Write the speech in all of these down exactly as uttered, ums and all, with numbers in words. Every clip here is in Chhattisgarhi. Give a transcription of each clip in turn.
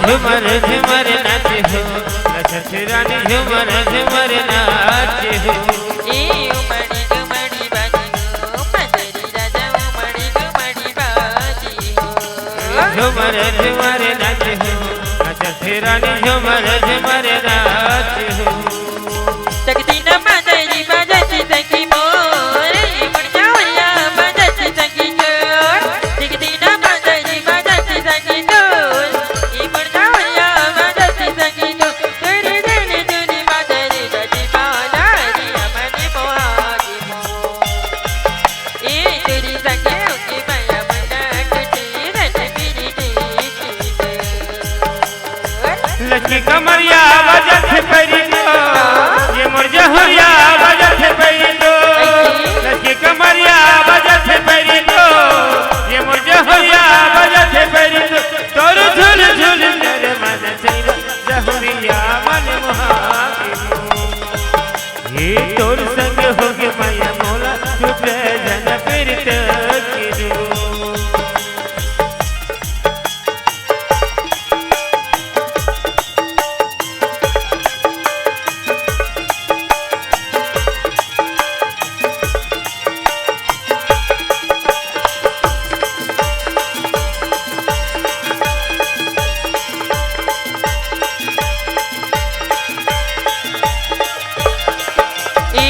झुमर झुमर नाचे हो, लछत रानी झुमर झुमर नाचे हो। ए उमड़ी गुमड़ी बाजे हो, मंदरी राजा उमड़ी गुमड़ी बाजे हो। झुमर झुमर नाचे हो, लछत रानी झुमर झुमर नाचे हो। जगदीना मंदरी बाजत सखी मोर, ए मोर जहुरिया बाजत सखी तोर। जगदीना मंदरी बाजत सखी तोर, ए मोर जहुरिया बाजत सखी तोर। तोर धन धुन बाजरे बजी बालारी अमन मोहारी मोर। ए तोरी संगे होके मया मना कुटी रन मेरी देखी दे। लचकी कमरिया बजत पैरी तो, ये मोर जहुरिया बजत पैरी तो। लचकी कमरिया बजत पैरी तो, ये मोर जहुरिया बजत पैरी तो। तोर झुल झुल कर मन चैन जहुरिया मन मोहारी। ये तोर संग होगे मया मोला, छूटे झन पीरित के डोर। ए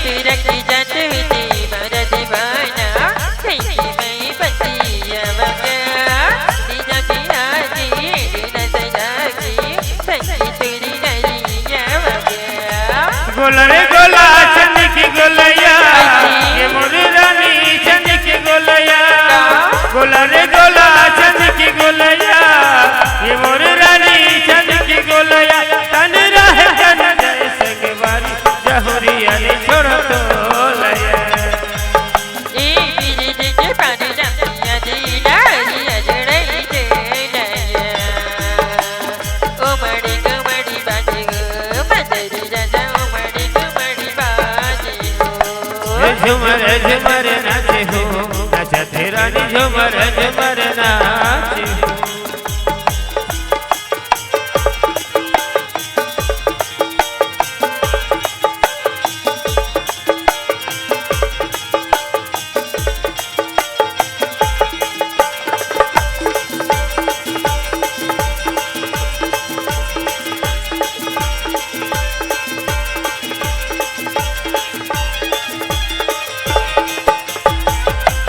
तुरक जात हुई मोर दीवाना, कैसी मैं बतिया बगा, दीजा पिया जी, नजरा की, कैसी तेरी नैया बगा। गोला रे गोला चंद की गोलैया, ये मोर रानी चंद की गोलैया। गोला रे गोला चंद की गोलैया, ये मोर रानी चंद की गोलैया। तन रहे तन जैसे के बारी, जहुरिया नी छोड़ तो लैया। ए गिरिज के पानी रमिया दीना, रिया जड़ई दे नया। ओ मड़ी गो मड़ी बाजे गो, मंदरी राजा ओ मड़ी गो मड़ी बाजे गो। हे झुमर झुमर नाचे हो, नाचे तेरा नी झुमर झुमर नाचे हो।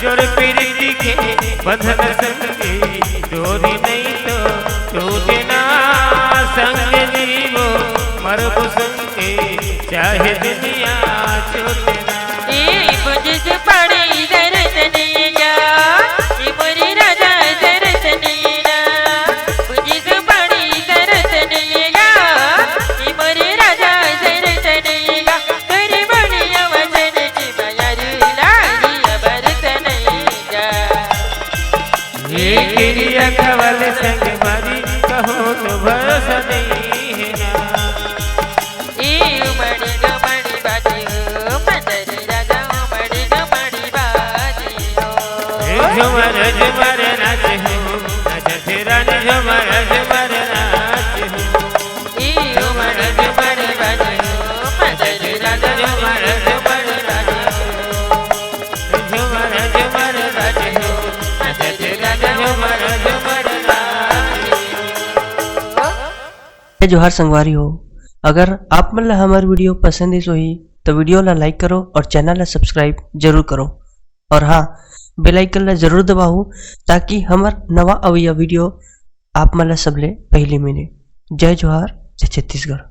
जोर पीरिति के बंधन संगे, डोरी नहीं तो टूटे ना। संग जीवो मरबो संगे, चाहे दुनिया छूटे ना। ए बुझ से पड़ी दर्द नहीं गा, ए मोरे राजा दर्द नहीं ना। बुझ से पड़ी दर्द नहीं गा, ए मोरे राजा दर्द नहीं गा। तोरे बोलिया वचन की बयारी लागी अबर से नहीं जा। ये किरिया खवल संग मारी कहो तो भरोसा नहीं है ना। ए उमड़ी गमड़ी बाजी हो, मंदरी राजा उमड़ी गमड़ी बाजी हो। ए झुमर झुमर नाच हो, नाच तेरा झुमर झुमर नाच हो। जय जोहार संगवारी हो, अगर आप मन ला हमर video पसंद आइस होही, तो video ला like करो और channel ला subscribe जरूर करो। और हाँ, bell icon ला जरूर दबाओ, ताकि हमर नवा अवइया video आप मन ला सबले पहिली मिले। जय जोहार, जय छत्तीसगढ़।